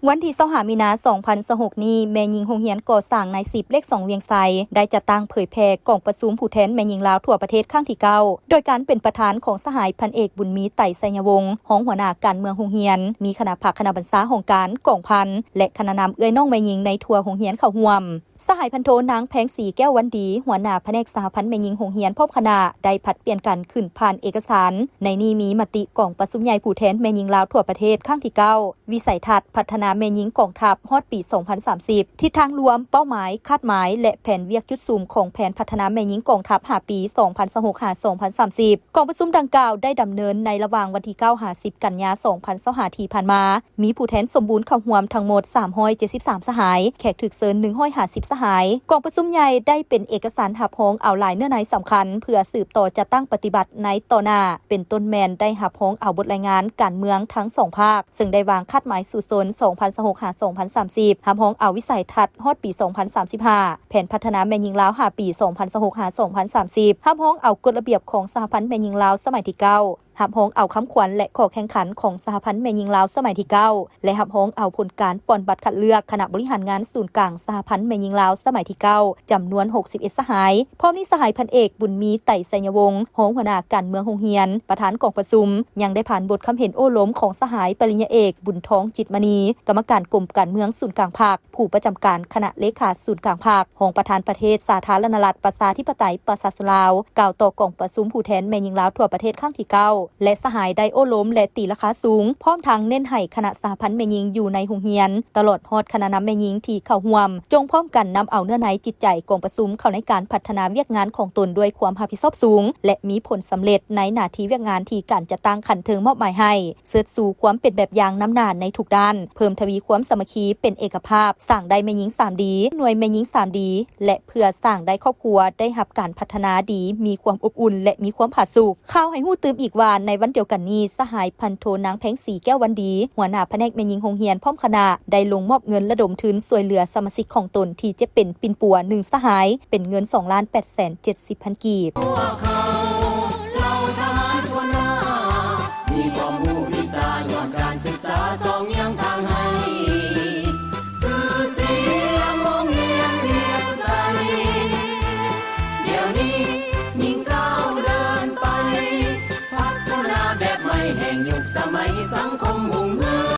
ວັນທີຊາວຫ້າ ມີນາ ສອງພັນຊາວຫົກນີ້, ແມ່ຍິງໂຮງຮຽນກໍ່ສ້າງນາຍສິບ ເລກສອງ ວຽງໄຊ ໄດ້ຈັດຕັ້ງເຜີຍແຜ່ກອງປະຊຸມຜູ້ແທນແມ່ຍິງລາວທົ່ວປະເທດຄັ້ງທີເກົ້າ ໂດຍການເປັນປະທານຂອງສະຫາຍພັນເອກ ບຸນມີ ໄຕໄຊຍະວົງ ຮອງຫົວໜ້າການເມືອງໂຮງຮຽນ, ມີຄະນະພັກຄະນະບັນຊາຫ້ອງການ, ກອງພັນ ແລະ ຄະນະນຳເອື້ອຍນ້ອງແມ່ຍິງໃນທົ່ວໂຮງຮຽນເຂົ້າຮ່ວມ. ສະຫາຍພັນໂທ ນາງ ແພງສີ ແກ້ວວັນດີ ຫົວໜ້າພະແນກສະຫະພັນແມ່ຍິງໂຮງຮຽນ ພ້ອມຄະນະ ໄດ້ຜັດປ່ຽນກັນຂຶ້ນຜ່ານເອກະສານ. ໃນນີ້ມີມະຕິກອງປະຊຸມໃຫຍ່ຜູ້ແທນແມ່ຍິງລາວທົ່ວປະເທດຄັ້ງທີເກົ້າ ວິໄສທັດພັດທະນາແມ່ຍິງກອງທັບຮອດປີສອງພັນສາມສິບ, ທິດທາງລວມ, ເປົ້າໝາຍ, ຄາດໝາຍ ແລະ ແຜນວຽກຈຸດສຸມຂອງແຜນພັດທະນາແມ່ຍິງກອງທັບຫ້າປີ ສອງພັນຊາວຫົກ ຫາ ສອງພັນສາມສິບ. ກອງປະຊຸມດັ່ງກ່າວໄດ້ດຳເນີນໃນລະຫວ່າງວັນທີເກົ້າ ຫາ ສິບ ກັນຍາ ສອງພັນຊາວຫ້າ ທີ່ຜ່ານມາ. ມີຜູ້ແທນສົມບູນເຂົ້າຮ່ວມທັງໝົດສາມຮ້ອຍເຈັດສິບສາມສະຫາຍ, ແຂກຖືກເຊີນໜຶ່ງຮ້ອຍຫ້າສິບສະຫາຍ. ກອງປະຊຸມໃຫຍ່ໄດ້ເປັນເອກະສານຮັບຮອງເອົາຫຼາຍເນື້ອໃນສຳຄັນ ເພື່ອສືບຕໍ່ຈັດຕັ້ງປະຕິບັດໃນຕໍ່ໜ້າ, ເປັນຕົ້ນແມ່ນໄດ້ຮັບຮອງເອົາບົດລາຍງານການເມືອງທັງສອງພາກ, ເຊິ່ງໄດ້ວາງຄາດໝາຍສູ້ຊົນ ສອງພັນຊາວຫົກ ຫາ ສອງພັນສາມສິບ, ຮັບຮອງເອົາວິໄສທັດຮອດປີສອງພັນສາມສິບຫ້າ, ແຜນພັດທະນາແມ່ຍິງລາວຫ້າປີ ສອງພັນຊາວຫົກ ຫາ ສອງພັນສາມສິບ, ຮັບຮອງເອົາກົດລະບຽບຂອງສະຫະພັນແມ່ຍິງລາວສະໄໝທີເກົ້າ, ຮັບຮອງເອົາຄຳຂວັນ ແລະ ຂໍ້ແຂ່ງຂັນຂອງສະຫະພັນແມ່ຍິງລາວສະໄໝທີເກົ້າ ແລະ ຮັບຮອງເອົາຜົນການປ່ອນບັດຄັດເລືອກຄະນະບໍລິຫານງານສູນກາງສະຫະພັນແມ່ຍິງລາວສະໄໝທີເກົ້າ ຈຳນວນຫົກສິບເອັດສະຫາຍ. ພ້ອມນີ້ສະຫາຍພັນເອກ ບຸນມີ ໄຕໄຊຍະວົງ ຮອງຫົວໜ້າການເມືອງໂຮງຮຽນ ປະທານກອງປະຊຸມ ຍັງໄດ້ຜ່ານບົດຄຳເຫັນໂອ້ລົມຂອງສະຫາຍປະລິນຍາເອກ ບຸນທອງ ຈິດມະນີ ກຳມະການກົມການເມືອງສູນກາງພັກ, ຜູ້ປະຈຳການຄະນະເລຂາສູນກາງພັກ, ຮອງປະທານປະເທດສາທາລະນະລັດ ປະຊາທິປະໄຕ ປະຊາຊົນລາວ ກ່າວຕໍ່ກອງປະຊຸມຜູ້ແທນແມ່ຍິງລາວທົ່ວປະເທດຄັ້ງທີເກົ້າ ແລະ ສະຫາຍໄດ້ໂອ້ລົມ ແລະ ຕີລາຄາສູງ, ພ້ອມທັງເນັ້ນໃຫ້ຄະນະສະຫະພັນແມ່ຍິງຢູ່ໃນໂຮງຮຽນ, ຕະຫຼອດຮອດຄະນະນຳແມ່ຍິງທີ່ເຂົ້າຮ່ວມ, ຈົ່ງພ້ອມກັນນຳເອົາເນື້ອໃນຈິດໃຈກອງປະຊຸມເຂົ້າໃນການພັດທະນາວຽກງານຂອງຕົນດ້ວຍຄວາມຮັບຜິດຊອບສູງ ແລະ ມີຜົນສຳເລັດໃນໜ້າທີ່ວຽກງານທີ່ການຈັດຕັ້ງຂັ້ນເທິງມອບໝາຍໃຫ້. ເຊີດຊູຄວາມເປັນແບບຢ່າງນຳໜ້າໃນທຸກດ້ານ, ເພີ່ມທະວີຄວາມສາມັກຄີເປັນເອກະພາບ, ສ້າງໄດ້ແມ່ຍິງສາມດີ, ໜ່ວຍແມ່ຍິງສາມດີ ແລະ ເພື່ອສ້າງໄດ້ຄອບຄົວໄດ້ຮັບການພັດທະນາດີ, ມີຄວາມອົບອຸ່ນ ແລະ ມີຄວາມຜາສຸກ. ຂ່າວໃຫ້ຮູ້ຕື່ມອີກວ່າ, ໃນວັນດຽວກັນນີ້, ສະຫາຍພັນໂທ ນາງ ແພງສີ ແກ້ວວັນດີ ຫົວໜ້າພະແນກແມ່ຍິງໂຮງຮຽນ ພ້ອມຄະນະ ໄດ້ລົງມອບເງິນລະດົມທຶນຊ່ວຍເຫຼືອສະມາຊິກຂອງຕົນທີ່ເຈັບເປັນປິ່ນປົວໜຶ່ງສະຫາຍ ເປັນເງິນສອງລ້ານແປດແສນເຈັດສິບພັນກີບ.